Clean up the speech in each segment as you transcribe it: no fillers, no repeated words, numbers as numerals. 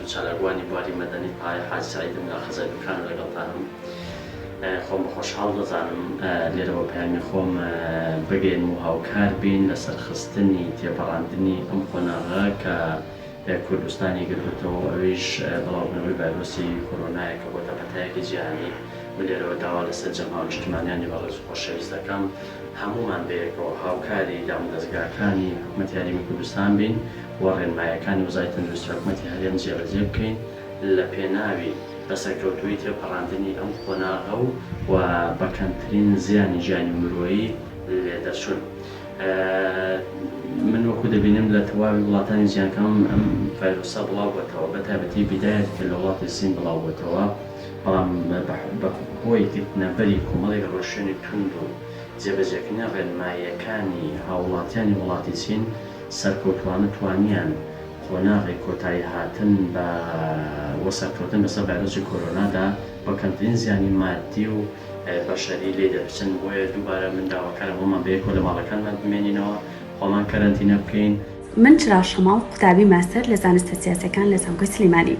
و چالاکوانی بواری مەدەنی پایە حاجی سەعیدم لە قەزای دوکان و لەگەڵتانم. خۆم بە خۆشحاڵ دەزانم لێرەوە پەیامی خۆم بگەیەنم و هاوکار بین لە سەرخستنی تێپەڕاندنی ئەم قۆناغە کە کوردستانی گرتۆتەوە و ئەویش بڵاوبوونەوەی ڤایرۆسی کۆرۆنایە کە بۆتە پەتایەکی جیهانی. من لێرەوە داوا لە سەرجەم هاونیشتمانیانی بەڕێز و خۆشەویست دەکەم هەموومان بەیەکەوە هاوکاری دامودەزگاکانی حکومەتی هەرێمی کوردستان بین و ڕێنمایەکانی وەزارەتی تەندروستی حکومەتی هەرێم جێبەجێ بکەین لە پێناوی بە سەرکەوتوویی تێپەڕاندنی ئەم قۆناغە و و بە کەمترین زیانی گیانی و مرۆیی لێ دەرچوون. من وەکو دەبینم لە تەواوی وڵاتانی جیهانکەم ئەم ڤایرۆسە بڵاو بۆتەوە بە تایبەتی بیدایەت کە لە وڵاتی سین بڵاو بۆتەوە بەڵام بە هۆی گرتنەبەری کۆمەڵێک ڕێوشوێنی توند و جێبەجێکردنی ڕێنماییەکانی هاووڵاتیانی وڵاتی چین سەرکەوتووانە توانیان قۆناغی کۆتاییهاتن بە و سەرکەوتن بەسەر ڤایرۆسی کۆرۆنادا بە کەمترین زیانی ماددی و بەشەری لێی دەربچن، بۆیە دووبارە من داواکارم هەموومان بەیەکەوە لە ماڵەکانمان بمێنینەوە، خۆمان کەرەنتینە بکەین. من چرا شەماڵ قوتابی ماستەر لە زانستە سیاسیەکان لە زانکۆی سلیمانی.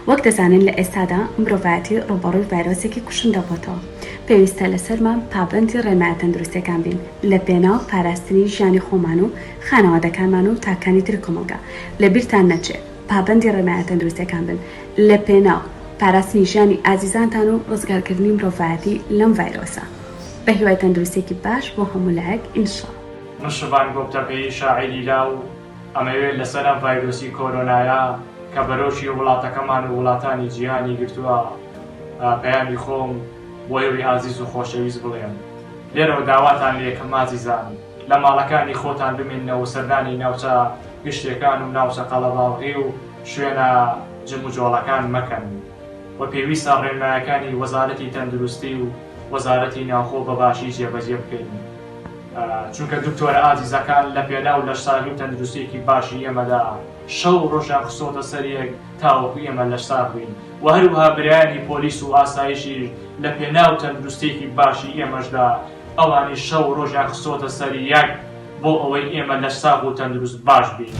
وەک دەزانن لە ئێستادا مرۆڤایەتی ڕووبەڕووی ڤایرۆسێکی کوشندە بۆتەوە. پێویستە لەسەرمان پابەندی ڕێنمایە تەندروستیەکان بین لە پێناو پاراستنی ژیانی خۆمان و خانەوادەکانمان و تاکانی تری کۆمەڵگا. لەبیرتان نەچێ پابەندی ڕێنمایە تەندروستیەکان بن لە پێناو پاراستنی ژیانی ئازیزانتان و ڕزگارکردنی مرۆڤایەتی لەم ڤایرۆسە. بە هیوای تەندروستیەکی باش بۆ هەموو لایەک ان شاء. من شڤان گۆپتەپەیی شاعیری لاو ئەمەوێ لەسەر ئەم ڤایرۆسی کۆرۆنایە کە بەرۆکی وڵاتەکەمان و وڵاتانی جیهانی گرتووە پەیامی خۆم بۆ ئێوەی ئازیز و خۆشەویست بڵێم. لێرەوە داواتان لێکەم ئازیزان لە ماڵەکانی خۆتان بمێننەوە و سەردانی ناوچە گشتیەکان و ناوچە قەڵەباڵغی و شوێنە جموجۆڵەکان مەکەن و پێویستە ڕێنمایەکانی وەزارەتی تەندروستی و وەزارەتی ناوخۆ بە باشی جێبەجێ بکەین چونکە دکتۆرە ئازیزەکان لە پێناو لەشساغی و تەندروستیەکی باشی ئێمەدا شەو و ڕۆژیان خستۆتە سەر یەک تاوەکو ئێمە لەشساغ بین و هەروەها برایانی پۆلیس و ئاسایشیش لە پێناو تەندروستیەکی باشی ئێمەشدا ئەوانیش شەو و ڕۆژیان خستۆتە سەر یەک بۆ ئەوەی ئێمە لەشساغ و تەندروست باش بین.